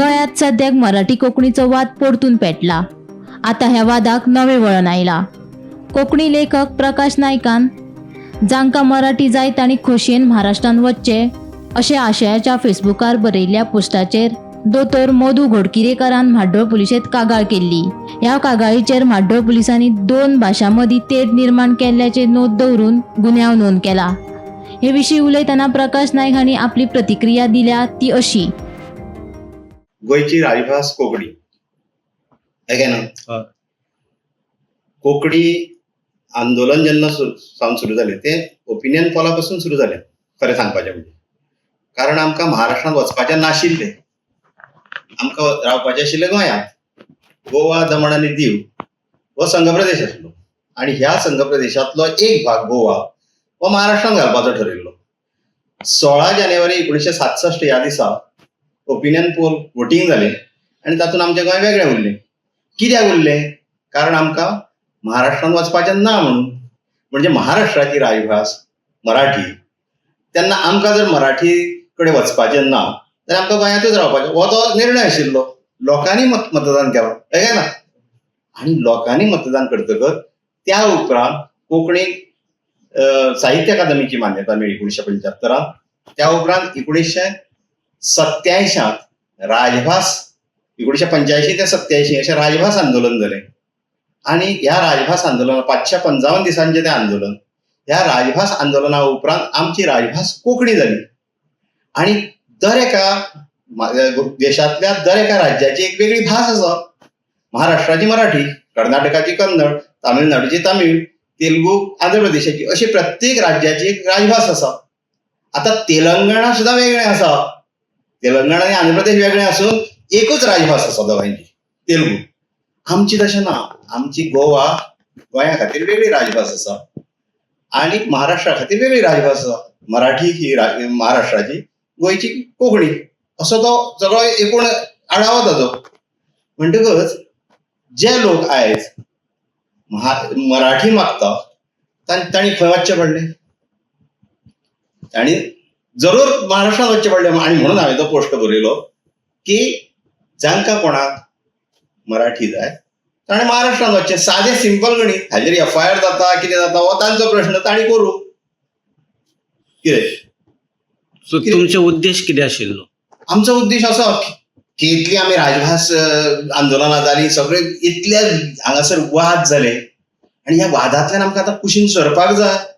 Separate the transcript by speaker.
Speaker 1: गोंयांत सद्याक मराठी कोंकणीचो वाद परतून पेटला. आतां ह्या वादाक नवें वळण आयलां. कोंकणी लेखक प्रकाश नायकान जांकां मराठी जाय तांणी खोशयेन महाराष्ट्रांत वचचें अशें आशयाच्या फेसबुकार बरयल्ल्या पोस्टाचेर दोतोर मधू घोडकिरेकारान म्हाड्डोळ पुलिशेंत कागाळ केल्ली. ह्या कागाळीचेर म्हाड्डोळ पुलिसांनी दोन भाशां मदीं तेढ निर्माण केल्ल्याचे नोंद दवरून गुन्यांव नोंद केला. हे विशीं उलयतना प्रकाश नायक हांणी आपली प्रतिक्रिया दिल्या ती अशी.
Speaker 2: गोंयची राजभास कोंकणी, हय काय ना?
Speaker 3: हय.
Speaker 2: कोंकणी आंदोलन जेन्ना सावन सुरू जालें तें ओपिनियन पोला पासून सुरू जालें, खरें सांगपाचें म्हणजे. कारण आमकां महाराष्ट्रांत वचपाचें नाशिल्लें, आमकां रावपाचें आशिल्लें गोंयांत. गोवा, दमण आनी दीव हो संघ प्रदेश आसलो आनी ह्या संघ प्रदेशांतलो एक भाग गोवा हो महाराष्ट्रांत घालपाचो ठरयल्लो. 16 जानेवारी 1967 ह्या दिसा ओपिनियन पोल वोटींग जालें आनी तातूंत आमचें गोंय वेगळें उरलें. कित्याक उरलें? कारण आमकां महाराष्ट्रांत वचपाचें ना म्हणून. म्हणजे महाराष्ट्राची राजभास मराठी, तेन्ना आमकां जर मराठी कडेन वचपाचें ना जाल्यार आमकां गोंयांतूच रावपाचें, हो तो निर्णय आशिल्लो. लोकांनी मतदान केलां, हय काय ना? आनी लोकांनी मतदान करतकच त्या उपरांत कोंकणीक साहित्य अकादमीची मान्यता मेळ्ळी 1975. त्या उपरांत 1987 राजभास, 1985 ते 87 अशें राजभास आंदोलन जालें. आनी ह्या राजभास आंदोलना 555 दिसांचें तें आंदोलन. ह्या राजभास आंदोलना उपरांत आमची राजभास कोंकणी जाली. आनी दर एका देशांतल्या दर एका राज्याची एक वेगळी भास आसा. महाराष्ट्राची मराठी, कर्नाटकाची कन्नड, तामिळनाडूची तामीळ, तेलुगू आंध्र प्रदेशाची, अशी प्रत्येक राज्याची एक राजभास आसा. आतां तेलंगणा सुद्दां वेगळें आसा. तेलंगणा आनी आंध्र प्रदेश वेगळें आसून एकूच राजभास आसा दोगांयची, तेलुगू. आमची तशें ना. आमची गोवा, गोंया खातीर वेगळी राजभास आसा आनी महाराष्ट्रा खातीर वेगळी राजभास आसा. मराठी ही महाराष्ट्राची, गोंयची कोंकणी, असो तो सगळो एकूण आडावो ताजो. म्हणटकच जे लोक आयज मराठी मागता तांणी खंय वचचें पडलें? तांणी जरूर महाराष्ट्रांत वचचें पडलें. आनी म्हणून हांवें तो पोस्ट बरयलो की जांकां कोणाक मराठी जाय ताणें महाराष्ट्रांत वचचें. सादें सिंपल गणीत. हाजेर एफआयआर जाता, कितें जाता, हो तांचो प्रश्न, तांणी करूं कितें.
Speaker 3: सो तुमचे उद्देश कितें आशिल्लो?
Speaker 2: आमचो उद्देश असो की इतली आमी राजभास आंदोलनां जालीं, सगळे इतले हांगासर वाद जाले आनी ह्या वादांतल्यान आमकां आतां कुशीन सरपाक जाय.